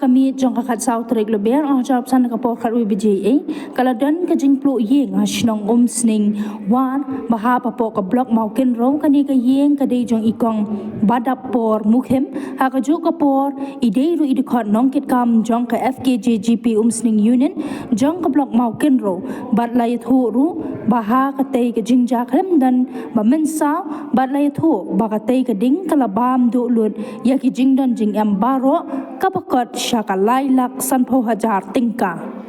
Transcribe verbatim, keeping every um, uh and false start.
ka miet jong ka khatsaw tarik Lber arhajar arphew san ka por khatwei baje, ka la don ka jingpluh ïing ha shnong Umsning War, ba hap hapoh ka block Mawkynrew. Kane ka ïing ka dei jong i Kong Badap Por Mukhim. Ha kajuh ka por i dei ruh i dkhot nongkitkam jong ka F K J G P Umsning Union jong ka block Mawkynrew, bad la ïathuh ruh ba ha katei ka jingjia khlem don ba mynsaw, bad la ïathuh ba katei ka ding ka la bam duh lut ïa ki jingdon jingem baroh, kaba kot sha ka lai lak sanphew hajar tyngka.